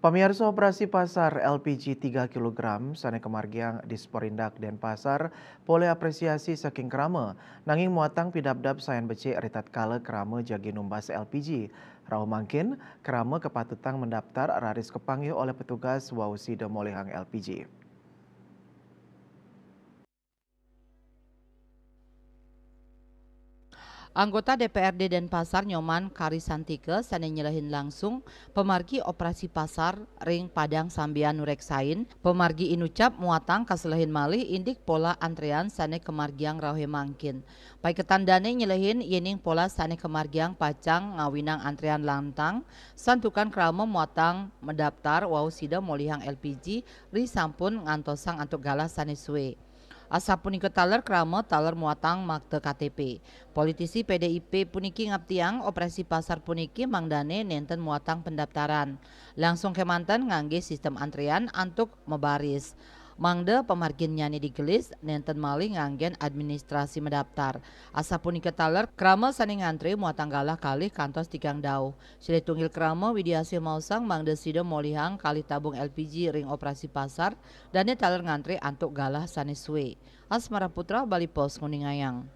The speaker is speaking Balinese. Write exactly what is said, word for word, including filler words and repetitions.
Pamiarsa, operasi pasar L P G tiga kilogram sané kamargiang Disperindak Denpasar polih apresiasi saking krama, nanging muatang pidabdab sayan becik ri tatkala krama jagi numbas L P G. Rauh mangkin, krama kapatutang mendaptar raris kapanggih olih petugas wau sida molihang L P G. Anggota D P R D Denpasar Nyoman Karisantika sané nyelehin langsung pamargi operasi pasar ring Padang Sambian Nureksain, pamargi inucap muatang kaselehin malih indik pola antrean sané kamargiang rauhé mangkin. Paiketan dané nyelehin yéning pola sané kamargiang pacang ngawinang antrean lantang, santukan krama muatang madaptar wau sida molihang L P G ri sampun ngantosang antuk galah sané sué. Asapunika taler krama taler muatang makta K T P. Politisi P D I P puniki ngaptiang operasi pasar puniki mangdané nénten muatang pendaptaran. Langsung kémanten nganggé sistem antrean antuk mabaris. Mangda pamarginnyané digelis, nénten malih nganggén administrasi madaptar. Asapunika taler krama sané ngantré muatang galah kalih kantos tigang dauh. Silih tunggil krama Widiasih maosang mangda sida molihang kalih tabung L P G ring operasi pasar, dané taler ngantré antuk galah sané sué. Asmara Putra, Bali Post, nguningayang.